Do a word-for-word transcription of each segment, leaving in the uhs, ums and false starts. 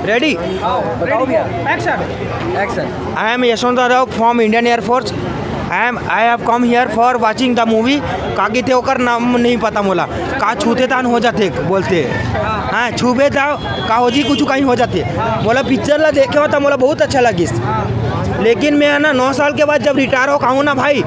Ready? Action. I am Yashwant Yadav from Indian Air Force. I am I have come here for watching the movie. का कहिथे ओकर नाम नहीं पता मोला। का छूते तान हो जाथे बोलथे। हाँ, छूबे ता का हो जी, कुछ कहीं हो जाथे। मोला पिक्चर ला देखे हों त मोला बहुत अच्छा लगिस। लेकिन मैं है ना, नौ साल के बाद जब रिटायर हो कहूँ ना भाई,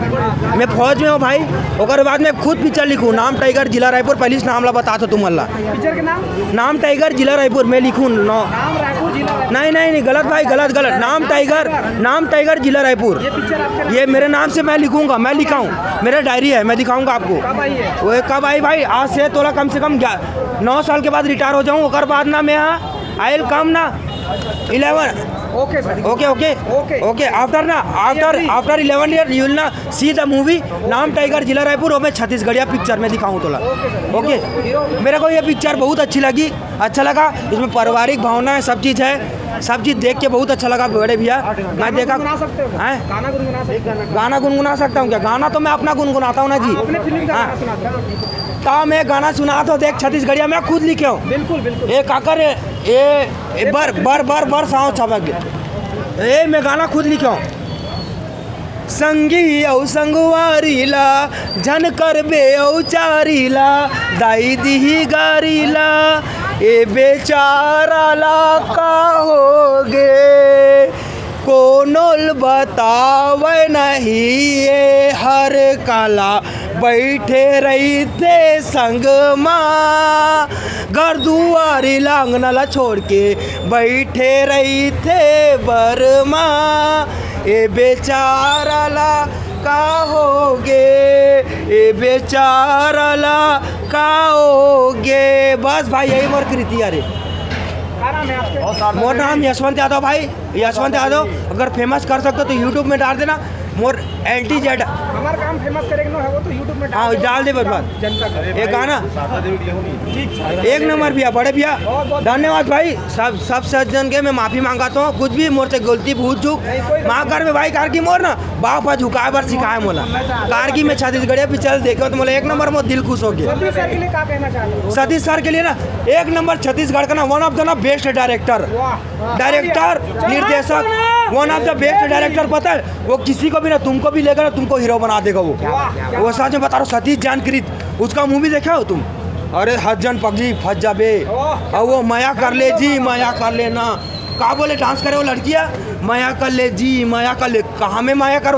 मैं फौज में हूँ भाई, ओकर बाद मैं खुद पिक्चर लिखूँ, नाम टाइगर जिला रायपुर, पहली नाम ला बता तो तुम ला। पिक्चर के नाम? नाम टाइगर जिला रायपुर, मैं लिखूँ नौ। नाम रायपुर जिला रायपुर। नहीं, नहीं, नहीं, गलत भाई, गलत, गलत। नाम टाइगर, नाम टाइगर जिला रायपुर। ये पिक्चर आपके नाम ये मेरे नाम से मैं लिखूंगा, मैं लिखाऊँ, मेरा डायरी है, मैं दिखाऊंगा आपको। कब आई है? वो कब आई भाई? आज से तोला कम से कम ग्या-, नौ साल के बाद रिटायर हो जाऊँ, ओकर बाद ना मैं यहाँ, I will come ना, इलेवन। ओके सर। ओके, ओके। ओके। ओके, after ना, after, after eleven year you will ना see the movie नाम टाइगर जिला रायपुर, और मैं छत्तीसगढ़िया पिक्चर में दिखाऊँ तोला। ओके। मेरे को ये पिक्चर बहुत अच्छी लगी, अच्छा लगा। इसमें पारिवारिक भावना है, सब चीज़ है, सब चीज़ देख के बहुत अच्छा लगा बड़े भैया। मैं देखा। गुनगुना सकते हो? हैं? गाना गुनगुना सकते हो? गाना गुनगुना सकता हूँ क्या? गाना तो मैं अपना गुनगुनाता हूँ ना जी। अपने फिल्म का हाँ। गाना सुना दो। तो मैं गाना सुना तो देख, छत्तीसगढ़िया मैं खुद लिखे हूँ। बिल्कुल, बिल्कुल। ए काकर ए, ए, ए बर बर बर बर साव छपक गए। ए मैं गाना खुद लिखे हूँ। संगी अउ संगवारी ला, झन करबे अउ चारी ला, दाई दिही गारी ला, ए बेचारा ला का होगे, कोनो ल बतावय नहीं ए हर काला, बइठे रहिथे संग मा, घर दुआरी लांगना ला छोड़ के, बइठे रहिथे बर मा। ए बेचारा ला का होगे, ए बेचारा ला का होगे। बस भाई, यही मोर कृति हरे। का नाम है आपके? मोर नाम यशवंत यादव भाई, यशवंत यादव। अगर फेमस कर सकते हो तो YouTube में डाल देना, मोर एंटी जेड। हमारा काम फेमस करे के नो है, वो तो YouTube में डाल हाँ, दे, डाल दे बस, बस। जनता को। ये गाना एक नंबर भैया, बड़े भैया। बहुत, बहुत धन्यवाद भाई, सब, सब सज्जन के मैं माफी मांगता हूँ, कुछ भी मोर से गलती भूल चूक नहीं, कोई माफ कर में भाई, कार की मोर ना बाप झुकाए बर सिखाए मोला। कार की मैं छत्तीसगढ़िया पिक्चर देखे तो मोला एक नंबर मोर दिल खुश हो गया। सतीश सर के लिए का कहना चाहते हो? सतीश सर के लिए ना एक नंबर छत्तीसगढ़ का ना one of the ना best director। वाह। Director, निर्देशक, one of the best director। पता है, वो किसी को भी ना, तुमको भी लेगा ना, तुमको हीरो बना देगा वो। वाह। वो सच में बता रहा हूँ, सतीश जानकृत, उसका मूवी देखा हो तुम? अरे हर जन पगली फंस जाबे। वाह। और वो मया कर ले जी, मया कर लेना, का बोले डांस करे वो लड़कियाँ, मया कर ले जी, मया कर ले। कहाँ में मया कर